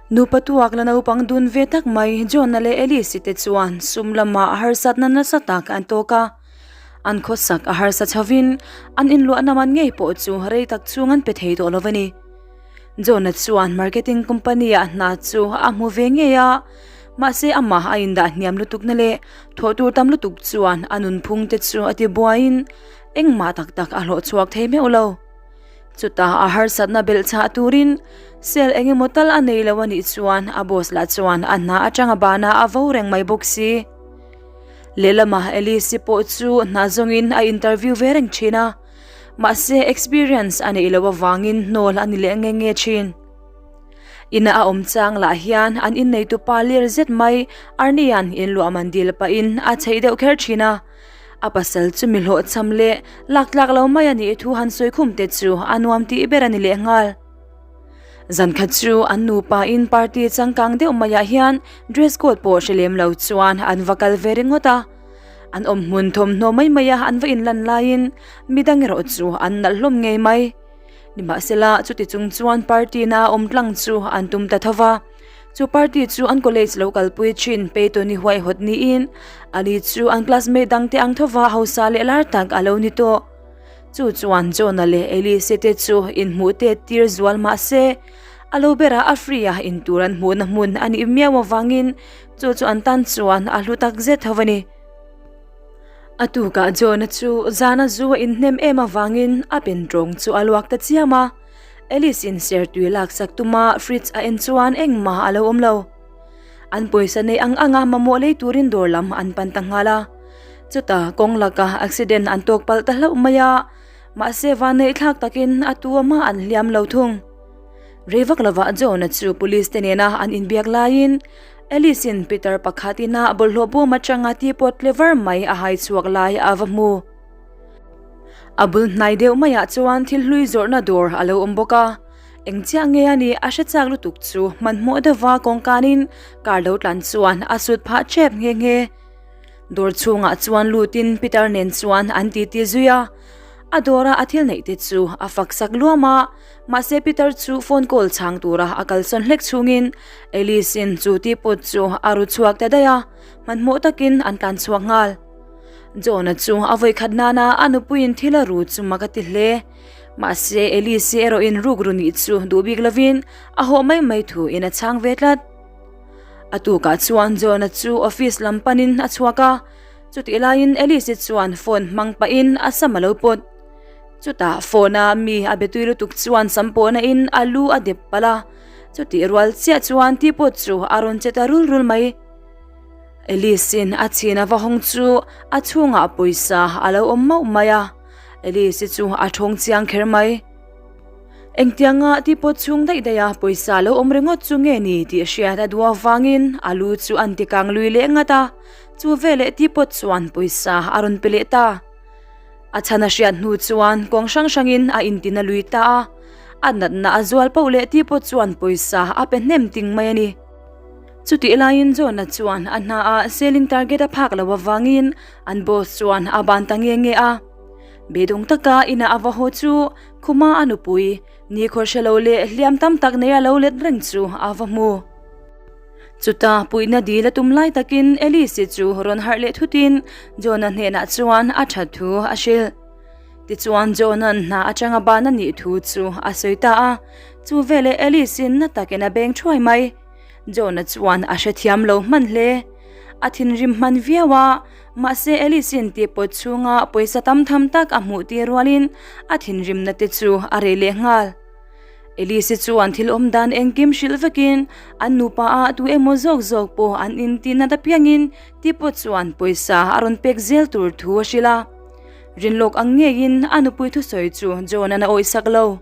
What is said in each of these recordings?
Nupa tuak la naupang dun ve tak mai John-a leh Alice-i te chuan sum lamah harsatna nasa tak an tawk a. An khawsak a harsa chhovin an inluahna man ngei pawh chu rei tak chhung an pe thei tawh lo a ni. John-a chuan marketing company-ah hna chu a hmu ve ngei a, mahse amah a indah hniam lutukna leh thawh tur tam lutuk chuan a nunphung te chu a ti buaiin engmah tak tak a hlawh chhuak thei meuh lo. Chutah a harsatna belh chhah turin cell eng emaw tal a nei lo a nih chuan a boss lah chuan a hna atanga bana a vo reng mai bawk si. Lehlamah Alice-i pawh chu hna zawngin a interview ve reng thin a, mahse experience a neih loh avangin hnawl a ni leh nge nge thin. Ina a awm chang lah hian an inneitupa lir zet mai Arnie-a'n inluah man dil pahin a chheih deuh kher thin a. A pasal chu mi hlawhchham leh lak tlak lo mai a nih thu han sawi khum te chu a nuam tih ber a ni leh nghal. Zan khat chu an nupa in party changkang deuh maiah hian dress code pawh hre lem lo chuan an va kal ve ringawt a. An awm hmun thawmhnaw mai mai a an va inlan laiin midang erawh chu an nalh hlawm ngei mai. Nimahsela chuti chung chuan party na awm tlang chu an tum ta tho va. Chu party chu an college lo kalpui thin Peyton-i huaihawt niin ani chu an classmate dangte ang thova hausa leh lar tak a lo ni tawh. Chu chuan John-a leh Elise te chu inhmuh tet tir zual mah se, a lo berah a free a intur an hmuhna hmun a nih miau avangin chu chu an tan chuan a hlu tak zet tho a ni. A tukah John-a chu zana zu a inhnem em avangin a pen tawng chu a luak ta chiam a. Alice in ser tui lak sak tuma fridge a en chuan engmah a lo awm lo. An pawisa nei ang anga mamawh lei turin dawr lam an pan ta nghal a. Chutah kawng laka accident an tawk palh ta hlauh mai a, mahse vanneih thlak takin a tu amah an hliam lo thung. Rei vak lovah John-a chu police te nena an inbiak laiin Alice in Peter pakhat ina bawlhhlawh bawm atanga teapot tle var mai a hai chhuak lai a va hmu. A bul hnai deuh maiah chuan thil hlui zawrhna dawr a lo awm bawk a, eng chiah nge a nih a hre chak lutuk chu hmanhmawh deuha kawngkanin car lo tlan chuan a sut phah tep nghe nghe. Dawr chhungah chuan lutin Peter nen chuan an titi zui a, a dawra a thil neih te chu a fak sak luam a, mahse Peter chu phone call chhang tura a kalsawn hlek chhungin Alice in chu teapot chu a ru chhuak ta daih a, hmanhmawh takin an tlan chhuak nghal. John-a chu a vawikhat nana a nupuiin thil a ru chu mak a ti hle. Mahse, Alice-i erawhin ruk ru nih chu duh bik lovin a hawh mai mai thuin a chhang ve tlat. A tukah chuan John-a chu office lam panin a chhuak a, chutih laiin Alice-i chuan phone hmang pahin a sam a lo pawt. Chutah phone-a mi a be tui lutuk chuan sam pawhna in a lu a dep palh a, chutih rual chiah chuan teapot chu a rawn che ta rul rul mai. Alice-in a chhin a va hawng chu a chhungah pawisa a lo awm mauh mai a, Alice-i chu a thawng chiang kher mai. Engtianga teapot chhung daih daih a pawisa lo awm ringawt chu nge ni tih hriat a duh avangin a lu chu an ti kang lui leh ngat a, chu veleh teapot chuan pawisa a rawn pe leh ta. A chhan a hriat hnu chuan kawng hrang hrangin a intina lui ta a, a natna a zual poh leh teapot chuan pawisa a pe hnem ting mai a ni. Chutih laiin John-a chuan a hnaah selling target a phak loh avangin an boss chuan a ban ta nge nge a. Beidawng taka inah a va haw chu khuma a nupui nikhua hre lo leh hliam tam tak nei a lo let reng chu a va hmu. Chuta puihna dil a tum lai takin Alice-i chu rawn harh leh thutin John-a hnenah chuan a that thu a hrilh. Tichuan John-a'n hna atanga ban a nih thu chu a sawi ta a, chu veleh Alice-in na takin a beng thuai mai. John-a chuan a hrethiam lo hman hle. A thinrim hman viau a, mahse Alice-in tihpawt chhunga pawisa tam tham tak a hmuh tir rualin a thinrimna te chu a reh leh nghal. Alice-i chuan thil awm dan engkim hrilh vekin an nupa ah tu emaw zawk zawk pawh an inti nat apiangin tihpawt chuan pawisa a rawn pek zel tur thu a hrilh a. Rinlawk ang ngeiin a nupui thusawi chu John-a'n a awihsak lo.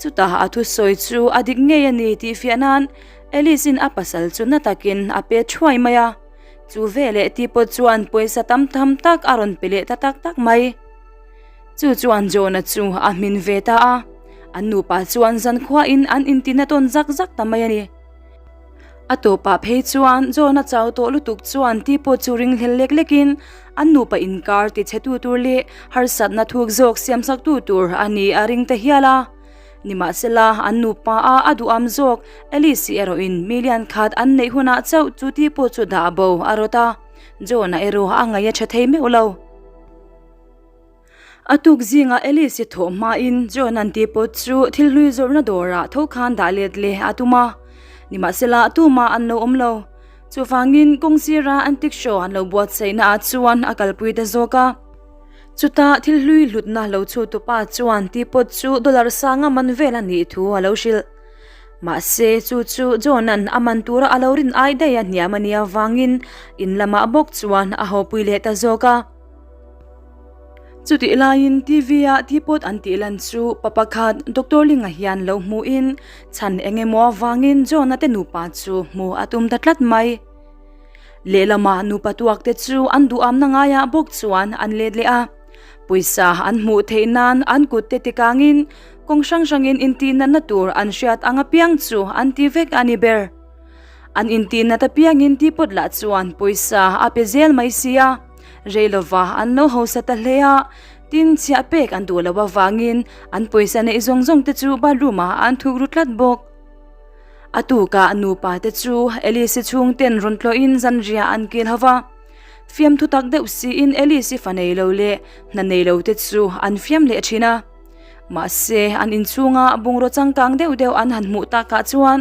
Chutah a thusawi chu a dik ngei a ni tih fiah nan Alice-in a pasal chu na takin a pe thuai mai a. Chu veleh teapot chuan pawisa tam tham tak a rawn pe leh ta tak tak mai. Chu chuan John-a chu a hmin ve ta a, an nupa chuan zankhuain an intina tawn zak zak ta mai a ni. A tawpah phei chuan John-a chau tawh lutuk chuan teapot chu ring hlel lek lekin an nupa inkar ti chhe tu tur leh harsatna thuk zawk siamsak tu tur a ni a ring ta hial a. Nimahsela, an nupa a a duham zawk Alice-i erawhin million khat an neih hunah chauh chu teapot chu dah bo a rawt a, John-a erawh a ngaih a tha thei meuh lo. A tuk zingah Alice-i thawh hmain John-a'n teapot chu thil hlui zawrhna dawrah tho khan dah let leh a tum a, nimahsela tumah an lo awm lo. Chuvangin kawng sira antique show an lo buatsaihna ah chuan a kalpui ta zawk a. Chutah thil hlui hlutna lo chhut tu pa chuan teapot chu dollar sanga man vel a nih thu a lo hrilh. Mahse chu chu John-a'n a man tura a lo rin ai daih a hniam a nih avangin in lamah bawk chuan a hawpui leh ta zawk a. Chutih laiin TV ah teapot an tih lan chu pa pakhat Doctor Linga hian lo hmuhin chhan eng emaw avangin John-a te nupa chu hmuh a tum ta tlat mai. Lehlamah nupa tuak te chu an duhamna ngaiah bawk chuan an let leh a, pawisa an hmuh theih nan an kut te tikangin kawng hrang hrangin intihnatna tur an hriat ang apiang chu an ti vek a ni ber. An intihnat apiangin teapot lah chuan pawisa a pe zel mai sia. Rei lova an lo hausa ta hle a, tin chhiah pek an duh loh avangin an pawisa neih zawng zawng te chu bathroom ah an thuk ru tlat bawk. A tukah nupa te chu Alice-i chhungten rawn tlawhin zanriah an kil ho va, fiamthu tak deuh siin Alice-i fa nei lo leh hna nei lo te chu an fiam leh thin a. Mahse, an inchhunga bungraw changkang deuh deuh an han hmuh takah chuan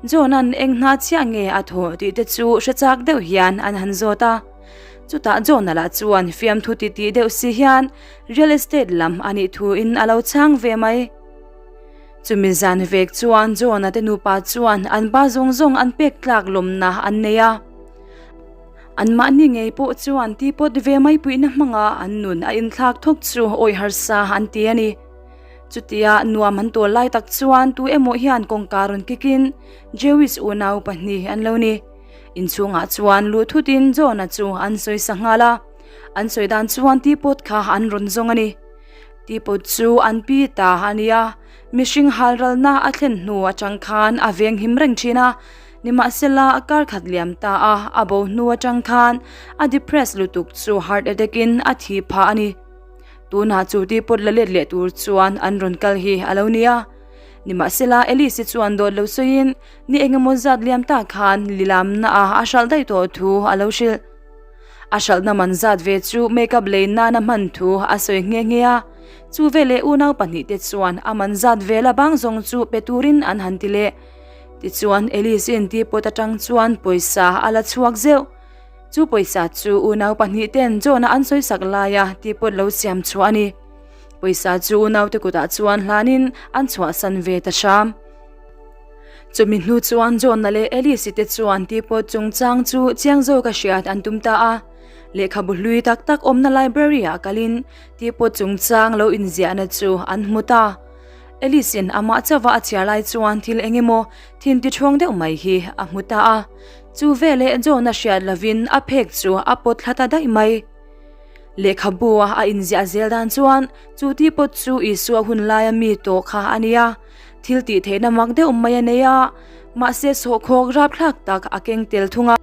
John-a'n eng hna chiah nge a thawh tih te chu hre chak deuh hian an han zawt a. Chutah John-a lah chuan fiamthu titih deuh si hian real estate lam a nih thuin a lo chhang ve mai. Chumi zan vek chuan John-a te nupa chuan an ba zawng zawng an pek tlak lawmna an nei a. Anmahni ngei pawh chuan teapot ve mai puihna hmanga an nun a inthlak thawk chu awih harsa an ti a ni. Chutia nuam an tawl lai tak chuan tu emaw hian kawngka rawn kikin Jewish unau pahnih an lo ni. Inchhungah chuan luh thutin John-a chu an sawisa nghal a, an sawi dan chuan teapot kha an rawn zawng a ni. Teapot chu an pi ta a ni a, mihring halralna a thlen hnu atang khan a venghim reng thin a, Nimahsela, a kar khat liam ta a, a bo hnu atang khan a depressed lutuk chu heart attack in a thi phah a ni. Tunah chu teapot la let leh tur chuan an rawn kal hi a lo nia. Nimahsela, Alice-i chuan dawt lo sawiin ni engemaw zat liam ta khan lilamna ah a hralh daih tawh thu a lo hrilh. A hralhna man zat ve chu makeup lei nana hman thu a sawi nghe nghe a, chu veleh unau pahnihte chuan a man zat vela bang zawng chu pe turin an han ti leh. Tichuan Alice-in teapot atang chuan pawisa a la chhuak zeuh. Chu pawisa chu unau pahnihten John-a an sawisak laia teapot lo siam chhuah a ni. Pawisa chu unaute kutah chuan hlanin an chhuahsan ve ta hram. Chumi hnu chuan John-a leh Alice-i te chuan teapot chungchang chu chiang zawka hriat an tum ta a. Lehkhabu hlui tak tak awmna library-ah kalin teapot chungchang lo inziahna chu an hmu ta. Alice-in amah chauha a chhiar lai chuan thil eng emaw thin ti ṭhuang deuh mai hi a hmu ta a. Chu veleh John-a hriat lovin a phek chu a pawt thla ta daih mai. Lehkhabu-a a inziah zel dan chuan chu teapot chu Isua hun laia mi tawh kha a ni a, thil tih theihna mak deuh mai a nei a, mahse sawhkhawk rapthlak tak a keng tel thung a.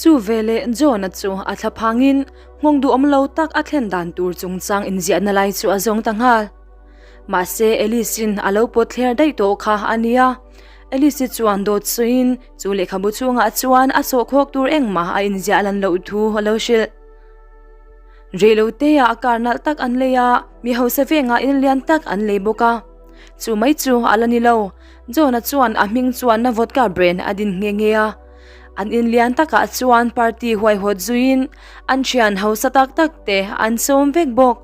Chu veleh John-a chu a thla phangin nghawng duhawm lo tak a thlen dan tur chungchang inziahna lai chu a zawng ta nghal. Mahse Alice-in a lo pawt thler daih tawh kha a nia. Alice-i chuan dawt sawiin chu lehkhabu chhungah chuan a sawhkhawk tur engmah a inziah lan loh thu a lo hrilh. Reiloteah a car nalh tak an lei a, mi hausa vengah in lian tak an lei bawk a. Chu mai chu a la ni lo, John-a chuan a hming chuanna vodka brand a din nghe nghe a. An in lian takah chuan party huaihawt zuiin an thian hausa tak tak te an sawm vek bawk.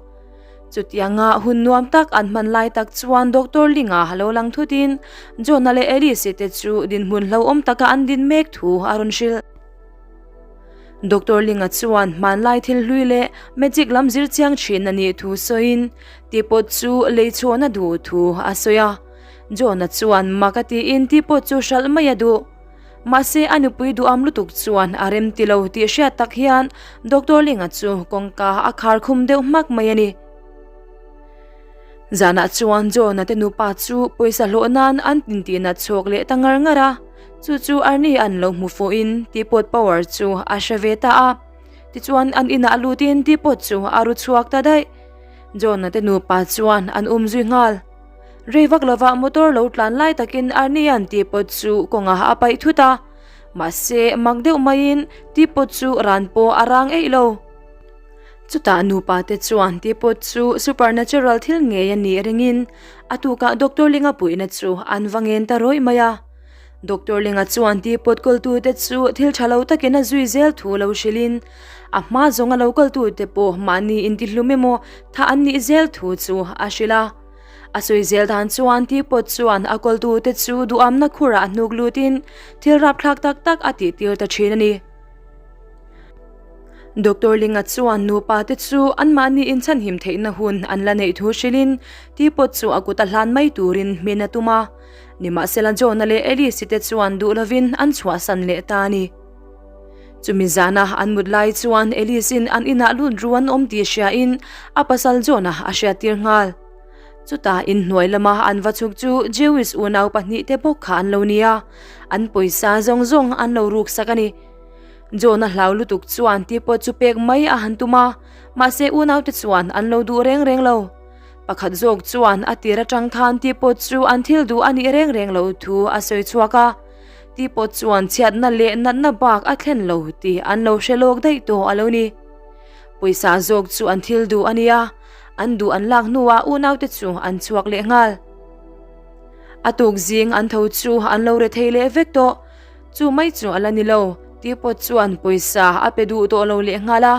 Chutianga hun nuam tak an hman lai tak chuan Doctor Linga lo lang thutin John-a leh Alice-i te chu dinhmun hlauhawm taka an din mek thu a rawn hrilh. Doctor Linga chuan hmanlai thil hlui leh magic lam zir chiang thin a nih thu sawiin teapot chu lei chhuahna duh thu a sawi a. John-a chuan mak a tiin teapot chu hralh mai a duh. Mahse a nupui duham lutuk chuan a rem ti lo tih hriat tak hian Doctor Linga chu kawngka a khar khum deuh hmak mai a ni. Zanah chuan John-a te nupa chu pawisa hlawh nan an tintinat chhuak leh ta ngar ngar a, chu chu Arnie an lo hmu fuhin teapot power chu a hre ve ta a. Tichuan an inah lutin teapot chu a ru chhuak ta daih. John-a te nupa chuan an um zui nghal. Rei vak lovah motor lo tlan lai takin Arnie-a'n teapot chu kawngah a paih thut a. Mahse, mak deuh maiin teapot chu ran pawh a rang eih lo. Chutah nupa te chuan teapot chu supernatural thil ngei a nih ringin a tukah Doctor Linga puihna chu an va ngen ta rawih mai a. Doctor Linga chuan teapot kawltute chu thil tha lo takin a zui zel thu lo hrilhin a hma zawnga lo kaltute pawh mahni intihlum emaw tha an nih zel thu chu a hrilh a. A sawi zel dan chuan teapot chuan a kawltute chu duhamna khurah hnuk lutin thil rapthlak tak tak a tihtir ta thin a ni. Doctor Linga chuan nupa te chu anmahni inchhanhim theihna hun an la neih thu hrilhin teapot chu a kut a hlan mai turin hmin a tum a. Nimahsela Jonah leh Elise te chuan duh lovin an chhuahsan leh ta a ni. Chumi zana an mut lai chuan Elise-in an inah lut ru an awm tih hriain a pasal Jonah a hriattir nghal. Chutah inhnuai lama an va chhuk chu Jewish unau pahnihte bawk kha an lo ni a, an pawisa zawng zawng an lo ruksak a ni. Jonah hlau lutuk chuan teapot chu pek mai a han tum a, mahse unaute chuan an lo duh reng reng lo. Pakhat zawk chuan a tir atang khan teapot chu an thil duh a nih reng reng lo thu a sawi chhuak a, teapot chuan chhiatna leh natna bak a thlen lo tih an lo hre lawk daih tawh a lo ni. Pawisa zawk chu an thil duh a nia, an duh an lak hnuah unaute chu an chhuak leh nghal. A tuk zing an tho chu an lo re thei leh vek tawh, chu mai chu a la ni lo, teapot chuan pawisa a pe duh tawh lo leh nghal a.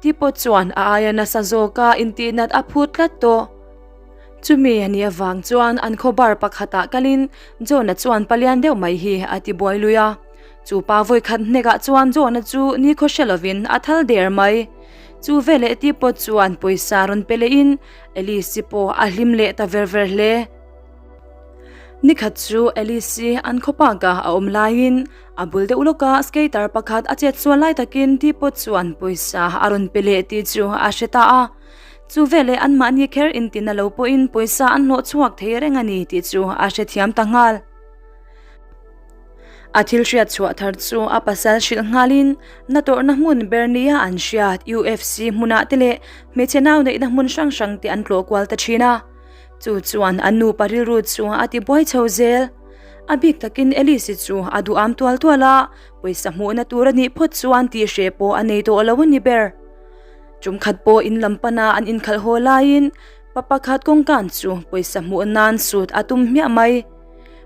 Teapot chuan a aia nasa zawka intihnat a phut tlat tawh. Chumi a nih avang chuan an khaw bar pakhatah kalin John-a chuan palian deuh mai hi a ti buai lui a. Chu pa vawikhat hnekah chuan John-a chu nikhaw hre lovin a thal der mai. Chu veleh Teapot chuan pawisa rawn pe lehin Alice-i pawh a hlim leh ta ver ver hle. Nikhat chu Alice-i an khaw park-a a awm laiin a bul deuh lawka skater pakhat a chet sual lai takin teapot chuan pawisa a rawn pe leh tih chu a hre ta a. Chu veleh anmahni kher intina lo pawhin pawisa an hlawh chhuak thei reng a ni tih chu a hrethiam ta nghal. A thil hriat chhuah thar chu a pasal hrilh nghalin na tawrhna hmun ber nia an hriat UFC hmunah te leh hmeichhe nau neihna hmun hrang hrang te an tlawh kual ta thin a. Chu chuan a nupa rilru chu a ti buai chho zel. A bik takin Alice-i chu a duham tual tual a, pawisa hmuhna tur a nih phawt chuan tih hreh pawh a nei tawh lo a ni ber. Tum khat pawh in lam pana an inkhalh haw laiin pa pakhat kawngkan chu pawisa hmuh nan sut a tum hmiah mai.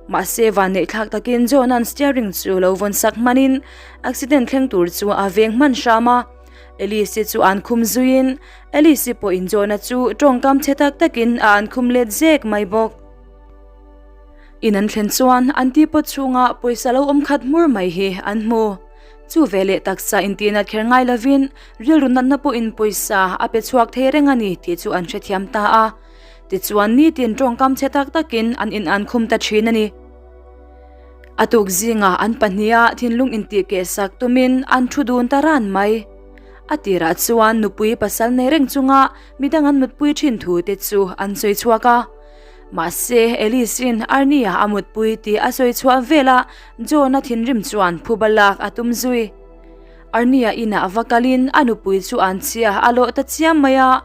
Mahse vanneihthlak takin John-a'n steering chu lo vawn sak hmanin accident thleng tur chu a veng hman hram a. Alice-i chu an khum zuiin Alice-i pawhin John-a chu tawngkam chhe tak takin a an khum let zek mai bawk. In an thlen chuan an teapot chhunga pawisa lo awm khat hmur mai hi an hmu. Chu veleh taksa intihnat kher ngai lovin rilru natna pawhin pawisa a pe chhuak thei reng a ni tih chu an hrethiam ta a. Tichuan nitin tawngkam chhe tak takin an in an khum ta thin a ni. A tuk zingah an pahniha thinlung intihkeh sak tumin an thu dun ta ran mai. A tirah chuan nupui pasal nei reng chunga midang an mutpui thin thu te chu an sawi chhuak a. Mahse, Alice-in Arnie-a a mutpui tih a sawi chhuah velah John-a thinrim chuan phuba lak a tum zui. Arnie-a inah va kalin a nupui chu an chhia a lawh ta chiam mai a,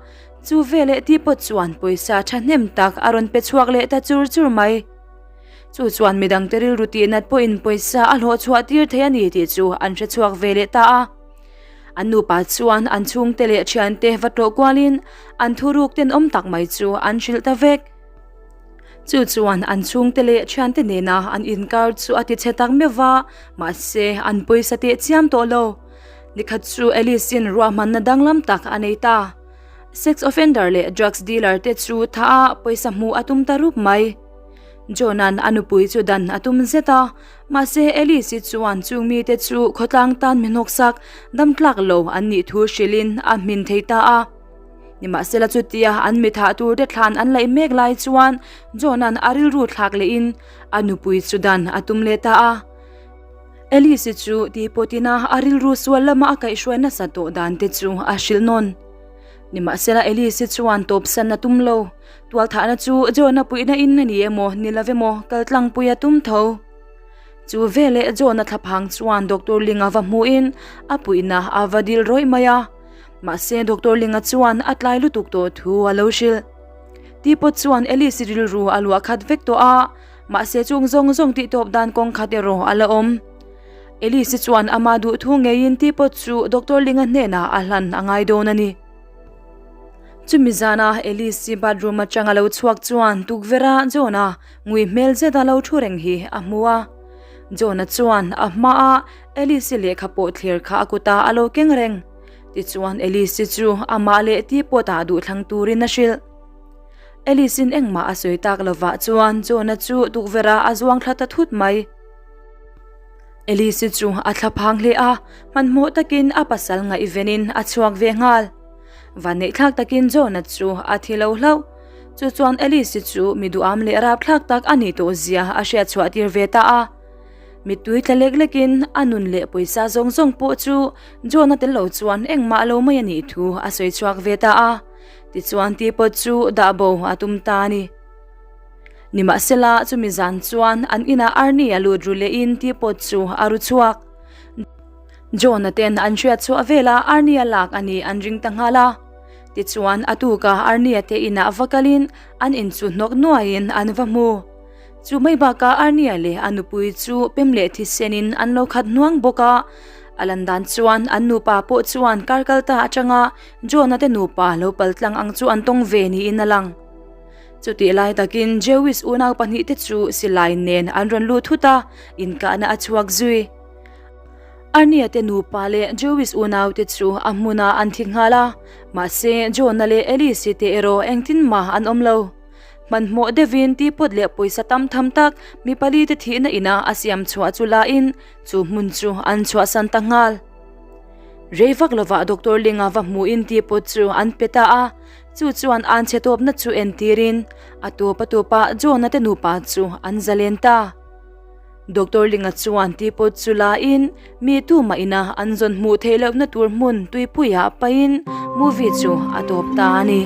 chu veleh teapot chuan pawisa thahnem tak a rawn pe chhuak leh ta chur chur mai. Chu chuan midangte rilru tihnat pawhin pawisa a hlawh chhuah tir thei a ni tih chu an hre chhuak ve leh ta a. An nupa chuan an chhungte leh thiante va tlawh kualin an thuruk tenawm tak mai chu an hrilh ta vek. Chu chuan an chhungte leh thiante nena an inkar chu a ti chhe tak meuh va, mahse an pawisa teh chiam tawh lo. Nikhat chu Alice-in ruahmanna danglam tak a nei ta. Sex offender leh drugs dealer te chu tha a pawisa hmuh a tum ta rup mai. John-a'n a nupui chu dan a tum zet a, mahse Alice-i chuan chung mite chu khawtlang tan mi hnawksak dam tlak lo an nih thu hrilhin a hmin thei ta a. Nimahsela chutia an mi thah turte thlan an laih mek lai chuan John-a'n a rilru thlak lehin a nupui chu dan a tum leh ta a. Alice-i chu tihpawtina a rilru sual lama a kaihhruai nasa tawh dan te chu a hrilh nawn. Nimahsela Alice-i chuan tawpsan a tum lo. Tualthahna chu John-a puihna in a ni emaw ni lo emaw kal tlangpui a tum tho. Chu veleh John-a thlaphang chuan Doctor Ling-a va hmuhin a puihna a va dil rawih mai a. Mahse Doctor Ling-a chuan a tlai lutuk tawh thu a lo hrilh. Teapot chuan Alice-i rilru a luah khat vek tawh a, mahse chung zawng zawng tih tawp dan kawng khat erawh a la awm. Alice-i chuan ama duh thu ngeiin teapot chu Doctor Linga hnenah a hlan a ngai dawn a ni. Chumi zana Alice-i bathroom atang a lo chhuak chuan tukverha John-a ngui hmel zet a lo thu reng hi a hmu a. John-a chuan a hmaa Alice-i lehkha pawh thlir kha a kutah a lo keng reng. Tichuan Alice-i chu amah leh teapot-ah duhthlang turin a hrilh. Alice-in engmah a sawi tak lovah chuan John-a chu tukverhah a zuang thla ta thut mai. Alice-i chu a thla phang hle a, hmanhmawh takin a pasal ngaihvenin a chhuak ve nghal. Vanneihthlak takin John-a chu a thi lo hlauh. Chu chuan Alice-i chu mi duham leh rapthlak tak a nih tawh zia a hriat chhuah tir ve ta a. Mittui tla lek lekin a nun leh pawisa zawng zawng pawh chu John-a tel lo chuan engmah lo mai a nih thu a sawi chhuak ve ta a. Tichuan teapot chu dah bo a tum ta a ni. Nimahsela, chumi zan chuan an inah Arnie a lut ru lehin teapot chu a ru chhuak. John-a ten an hriat chhuah velah Arnie-a lak a nih an ring ta nghal a. Tichuan, a tukah Arnie-a te inah va kalin an in chu hnawk nuaiin an va hmu. Chu mai bakah Arnie-a leh a nupui chu pem leh thisenin an lo khat hnuang bawk a. A lan dan chuan an nupa pawh chuan kar kal ta atanga John-a te nupa lo pal tlang ang chu an tawng ve niin a lang. Chutih lai takin Jewish unau pahnihte chu silai nen an rawn lut thut a, inkahna a chhuak zui. Arnia te nupa leh Jewish unaute chu a hmunah an thi nghal a, mahse Jonah leh Alice te erawh engtin mah an awm lo. Hmanhmawh deuhin teapot leh pawisa tam tham tak mi palite thihna inah a siam chhuah chu lain chu hmun chu an chhuahsan ta nghal. Rei vak lovah Doctor Linga va hmuhin teapot chu an pe ta a, Chu chuan an chhe tawpna chu entirin a tup a tupah John-a te nupa chu an zalen ta. Doctor Linga chuan teapot chu lain mi tumah ina an zawn hmuh theih lohna tur hmun tuipuiah pahin movie chu a tawp ta a ni.